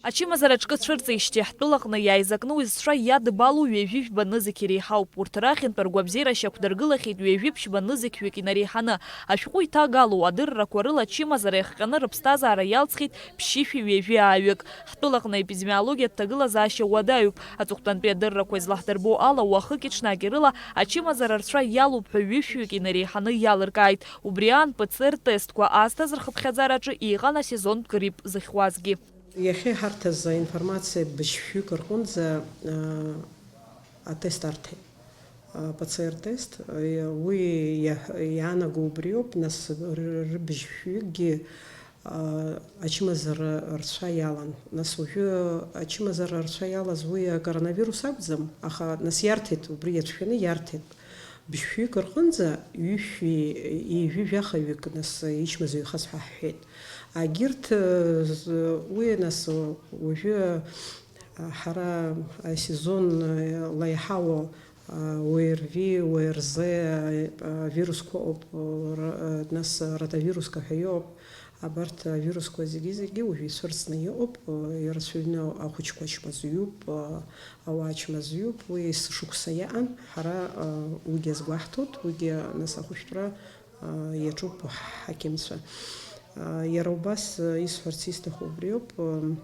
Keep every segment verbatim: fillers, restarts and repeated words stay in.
Ачымазара аҿкы цәырҵижьҭеи ҳтәылаҟны иааизакны уи зцәа иадбало ҩажәи жәба нызқь иреиҳауп. Урҭ рахьынтә ргәабзиара шьақәдыргылахьеит ҩажәи ԥшьба нызқь жәаҩык инареиҳаны. Ашәҟәы иҭагало адыррақәа рыла ачымазара иахҟьаны рыԥсҭазаара иалҵхьеит ԥшьышәи ҩажәи ааҩык. Ҳтәылаҟны аепидемиологиатә ҭагылазаашьа уадаҩуп. Аҵыхәтәантәи адыррақәа излаҳдырбо ала, уахыки-ҽнаки рыла ачымазара рцәа иалоуп ҳәа ҩышәҩык инареиҳаны иалыркааит. Убри аан П Ц Р тестқәа азҭаз рхыԥхьаӡараҿы иҟан асезонтә грипп зыхьуазгьы. Иахьа иҳарҭаз аинформациа быжьшәҩык рҟынӡа, а, атест арҭеит. А, П Ц Р тест, а, уи иаҳ-, иаанаго убриоуп, нас р-, рыбыжьшәҩыкгьы, а, ачымазара рцәа иалан. Нас уажәы ачымазара рцәа иалаз уи акоронавирус акәӡам, аха нас иарҭеит, убри иацәшәаны иарҭеит. Быжьшәҩык рҟынӡа ҩышәи ҩажәи жәахаҩык нас ичмазаҩхаз ҳәа ҳҳәеит. Агьырҭ, э, з-, уи нас, э, уажәы, э, ҳара асезон, э, ла иҳауа, э, О Р В, О Р З, э, вирусқәа ыҟоуп, э, р-, э, нас ротавирусқәа ҳәа иҟоуп. Абарҭ авирусқәа зегьы-зегьы уажәы ицәырҵны иҟоуп, э, ирацәаҩны ахәыҷқәа ачмазаҩуп, э, ауаа ачмазаҩуп, уи есышықәса иаан, ҳара, э, уигьы азгәаҳҭоит, уигьы нас ахәышәтәра, э, иаҿуп ҳҳақьымцәа. Э, иара убас, э, исҳәарц исҭаху убриоуп, э,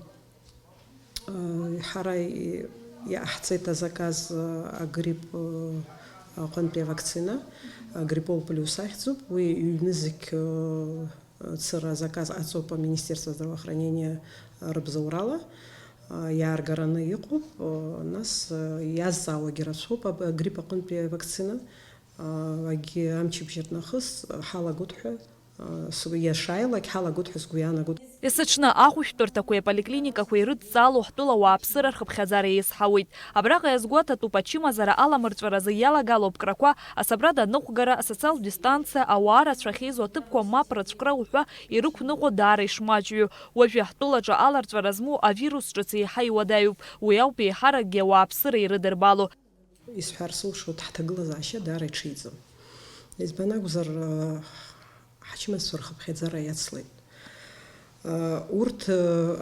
э, ҳара и-, иаҳҵеит азаказ, э, агрипп, э, аҟынтәи авакцина, э, Гриппол плюс ахьӡуп, уи ҩнызқь, э, цыра азаказ ҟаҵоуп аминистерство здравоохранения рыбзоурала, а, иааргараны иҟоуп, а, нас, а, иазҵаауагьы рацәоуп, аб-, агрипп аҟынтәи авакцина, а, агьи амчыбжьа рнахыс, а, ҳалагоит ҳәа, а, сгәы иашааилак ҳалагоит ҳәа сгәы иаанагоит. Есыҽны ахәышәтәырҭақәеи аполиклиникақәеи ирыдҵало ҳтәыла ауааԥсыра рхыԥхьаӡара еизҳауеит. Абраҟа иазгәаҭатәуп ачымазара аламырҵәаразы иалагало аԥкрақәа, асабрада аныҟәгара, асоциалтә дистанциа, ауаа рацәа ахьеизо аҭыԥқәа мап рыцәкра уҳәа ирықәныҟәо даара ишмаҷҩу. Уажәы ҳтәылаҿы аларҵәара змоу авирус ҿыц еиҳа иуадаҩуп, уи ауп еиҳаракгьы ауааԥсыра ирыдырбало. Исҳәар сылшоит, ҳҭагылазаашьа даара иҽеиӡам. Избан акәзар, ҳачымазцәа рхыԥхьаӡара иацлеит. Урҭ,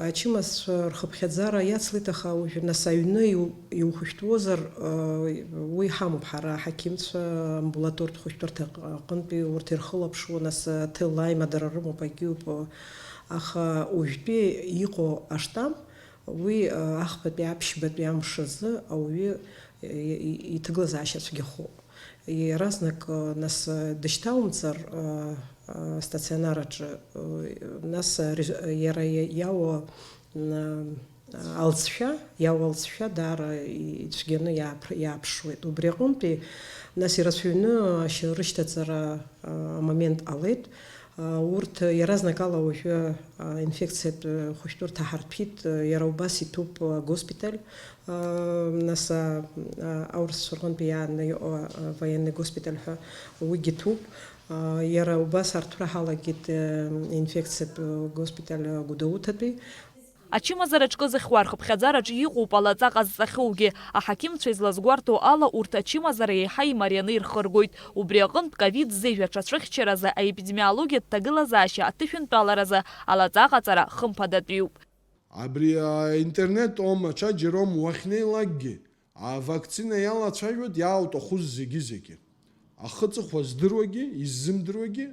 ачымазцәа рхыԥхьаӡара иацлеит, аха уажәы нас аҩны иу-, иухәышәтәуазар, уи ҳамоуп ҳара аҳақьымцәа, амбулатортә хәышәтәырҭа аҟынтәи урҭ ирхылаԥшуа, нас аҭел аимадара рымоуп, агьиуп. Аха уажәтәи иҟоу аштамм, уи, ахԥатәи аԥшьбатәи амш азы ауаҩы, и-, и-, иҭагылазаашьа цәгьахоуп. Иаразнак, нас, дышьҭаумҵар, астационар аҿы, нас, ре-, иара иа-, иауа, м, алҵшәа, иауа алҵшәа даара ицәгьаны иаап-, иааԥшуеит. Убри аҟынтәи, нас, ирацәаҩны ашьа-, рышьҭаҵара, амомент ҟалеит. Урҭ иаразнакала уажәы, инфекциатә хәышәтәырҭа ҳарҭәит, иара убас иҭәуп агоспиталь, нас, аурысцәа рҟынтәи иааны иҟоу, военный госпиталь ҳәа уигьы ҭәуп. Иара убас арҭәра ҳалагеит, инфекциатә госпиталь Гәдоуҭатәи. Ачымазара аҿкы зыхьуа рхыԥхьаӡараҿы иҟоуп алаҵа ҟазҵахьоугьы. Аҳақьымцәа излазгәарҭо ала, урҭ ачымазара еиҳа имарианы ирхыргоит. Убри аҟынтә ковид зежә аҽацәыхьчаразы аепидемиологиатә ҭагылазаашьа аҭышәынтәаларазы алаҵа аҟаҵара хымԥадатәиуп. Абри аинтернет ома, ҽаџьара ома уахьнеилакгьы, авакцина иалацәажәоит иаауҭаху зегьы-зегьы. Ахы аҵыхәа здыруагьы, иззымдыруагьы,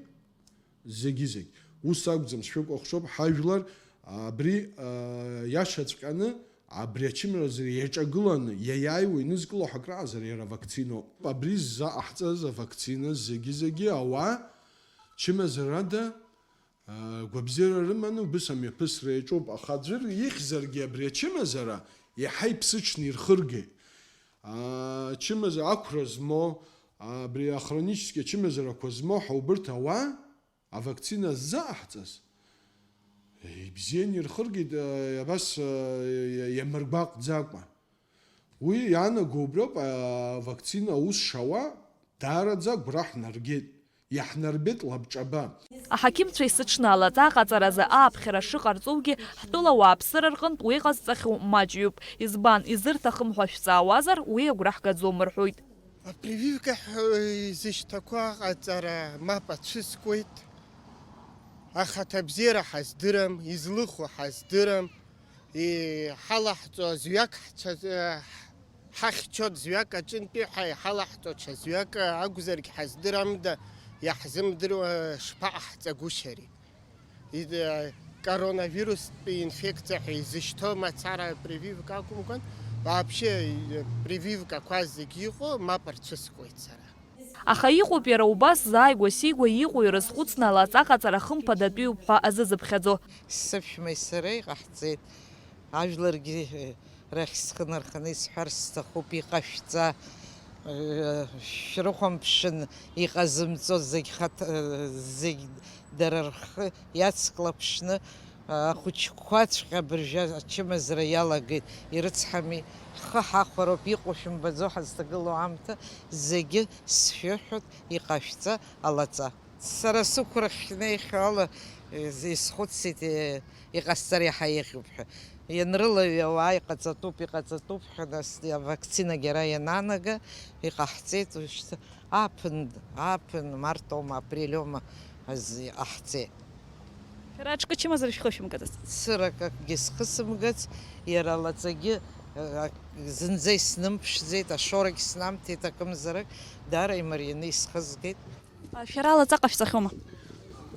зегьы-зегь. Ус акәӡам, сшәыкәыхшоуп, ҳажәлар абри, а, иашаҵәҟьаны, абри ачымазара иаҿагыланы, иаиааиуа инызкыло ҳәа акрааҵуазар, иара авакциноуп. Абри ззаҟаҳҵаз авакцина зегьы-зегьы ауаа чымазарада, а, гәабзиара рыманы убыс амҩаԥысра иаҿуп. Аха аӡәыр ихьзаргьы абри ачымазара иаҳа иԥсыҽны ирхыргеит. А, чымазара ақәра змоу, абри ахронически ачымазарақәа змоу ҳәа убырҭ ауаа, авакцина ззаҟаҳҵаз, ибзианы ирхыргеит, э, абас, э, иа-, иамыргәаҟӡакәа. Уи иаанаго убриоуп, э, авакцина аус шауа даараӡа агәра ҳнаргеит, иаҳнарбеит лабҿаба. Аҳақьымцәа есыҽны алаҵа аҟаҵаразы ааԥхьара шыҟарҵогьы, ҳтәыла ауааԥсыра рҟынтә уи ҟазҵахьоу маҷҩуп. Избан, изырҭахым ҳәа шәҵаауазар, уи агәра ҳгаӡом рҳәоит. Апрививка ҳәа изышьҭақәо аҟаҵара мап ацәыскуеит. Ахаҭабзиара ҳаздырам, излыху ҳаздырам, Иҳалаҳҵо зҩак ҳцәа-, ҳахьчоит, зҩак аҿынтәи ҳәа иҳалаҳҵо ҽа зҩак акәзаргь ҳаздырамда, иаҳзымдыруа шԥаҟаҳҵагәышьари? Ид-, коронавирустәи инфекциа ҳәа изышьҭоу мацара прививка акәымкәан, вообще, прививкақәа зегь иҟоу мап рцәыскуеит сара. Аха иҟоуп иара убас зааигәа-сигәа иҟоу ирызхәыцны алаҵа ҟаҵара хымԥадатәиуп ҳәа азызыԥхьаӡо. Сыԥшәмеи сареи иҟаҳҵеит. Ажәларгьы рахь схы нарханы исҳәар сҭахуп, иҟашәҵа, шәрыхәамԥшын, иҟазымҵо зегь хаҭ-, зегь дара рхы иацклаԥшны, ахәыҷқәаҵәҟьа абыржәы ачымазара иалагеит. Ирыцҳами, ҳхы ҳахәароуп, иҟоу шәымбаӡо ҳазҭагылоу аамҭа, зегьы сшәыҳәоит, иҟашәҵа, алаҵа. Сара сықәра ахьнеихьоу ала, исхәыцит, иҟасҵар иаҳа еиӷьуп ҳәа. Ианрылаҩ ауаа иҟаҵатәуп, иҟаҵатәуп ҳәа, нас авакцинагьы ара иананага, иҟаҳҵеит, уажәшьҭа ааԥын, ааԥын, март аума, апрель аума азы иҟаҳҵеит. Шәара аҿкы чымазара шәхышәымгаӡац? Цырак акгьы схысымгац, иара лаҵагьы, ак-, зынӡа иснымԥшӡеит, ашорагь снамҭеит, акымзарак, даара имарианы исхызгеит. А, шәара алаҵа ҟашәҵахьоума?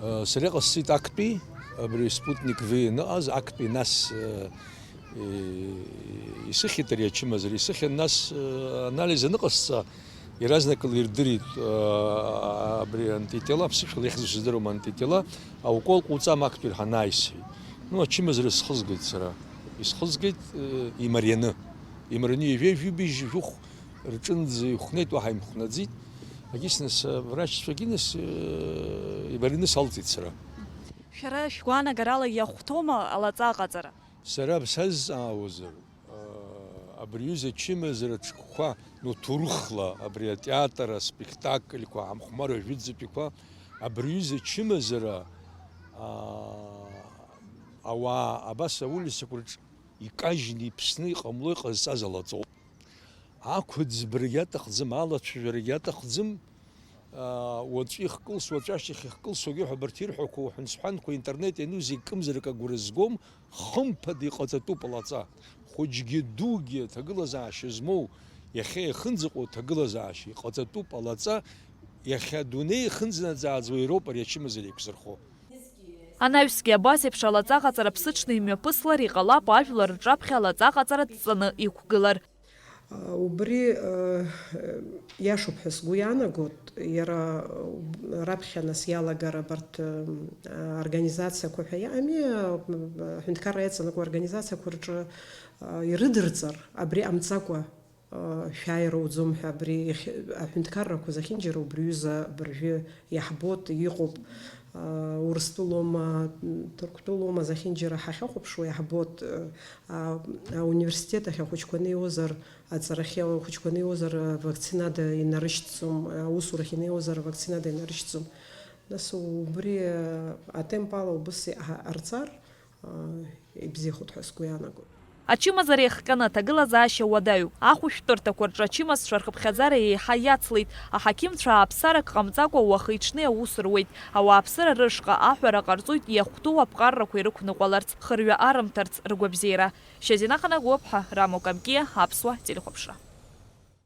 Э, сара иҟасҵеит актәи, абри Спутник V аныҟаз, актәи нас, э, э, исыхьит ари ачымазара, исыхьын нас, э, анализ аныҟасҵа, иаразнакала ирдырит, э, абри антитела, ԥсышәала ихьӡу сыздыруам, антитела, аукол ҟауҵама актәи ҳәа анаисҳәеит. Ну, ачымазара схызгеит сара. Исхызгеит, э, имарианы. Имарианы ҩажәи жәибжь, жәохә рҿынӡа ихәнеит, уаҳа имхәнаӡеит. Агьыс нас, э, врачцәагьы нас, э, имарианы салҵит сара. Шәара шәгәаанагарала иахәҭоума алаҵа аҟаҵара? Сара бсазҵаауазар, э, абри аҩыза ачымазара ҿкқәа, ну, ҭоурыхла, абри атеатр, аспектакльқәа, амхәмар ажәытәӡатәиқәа, абри аҩыза ачымазара, а, ауаа абас аулицақәа рҿы икажьны, иԥсны, иҟамло иҟазҵаз алаҵоуп. Ақәыӡбарагьы аҭахӡам, алацәажәарагьы аҭахӡам. Аа, уаҵәы ихкылсуа, уаҵәы ашьҭахь ихкылсуагьы ҳәа абарҭ ирҳәақәоу уҳәан-сҳәанқәа, интернет иану зегь кымзарак агәра згом, хымԥада иҟаҵатәуп алаҵа. Хәыҷгьы дугьы аҭагылазаашьа змоу, иахьа иахынӡаҟоу аҭагылазаашьа иҟаҵатәуп алаҵа, иахьа адунеи иахынӡанаӡааӡо ироуп ари ачымазара еиқәзырхо. Анаҩсгьы абас еиԥш алаҵа ҟаҵара ԥсыҽны имҩаԥыслар, иҟалап ажәлар рҿаԥхьа алаҵа ҟаҵара дҵаны иқәгылар. Убри, э, иашоуп ҳәа сгәы иаанагоит, иара, э, раԥхьа нас иалагар абарҭ, э, организациақәа ҳәа иҟами, э, аҳәынҭқарра иаҵанакуа организациақәа рҿы, э, ирыдырҵар, абри ҟамҵакәа, э, шәааира уӡом ҳәа, абри иахь-, аҳәынҭқаррақәа зехьынџьара убри аҩыза абыржәы иаҳбоит, иҟоуп. Урыстәылоума, Ҭырқәтәылоума, зехьынџьара ҳахьахәаԥшуа иаҳбоит, а, ауниверситет ахь ахәыҷқәа неиуазар, аҵарахьы ахәыҷқәа неиуазар, авакцинада инарышьҭӡом, аусурахь инеиуазар, авакцинада инарышьҭӡом. Нас убри, а, атемп ала убыс иҟа-, ҟарҵар, а, ибзиахоит ҳәа сгәы иаанагоит. Ачымазара иахҟьаны аҭагылазаашьа уадаҩуп. Ахәышәтәырҭақәа рҿы ачымазцәа рхыԥхьаӡара еиҳа иацлеит. Аҳақьымцәа ааԥсарак ҟамҵакәа уахи-ҽни аус руеит. Ауааԥсыра рышҟа аҳәара ҟарҵоит иахәҭоу аԥҟаррақәа ирықәныҟәаларц, хырҩа арымҭарц ргәабзиара. Шьазина Ханагәыԥҳа, Рамо Камкиа, Аԥсуа телехәаԥшра.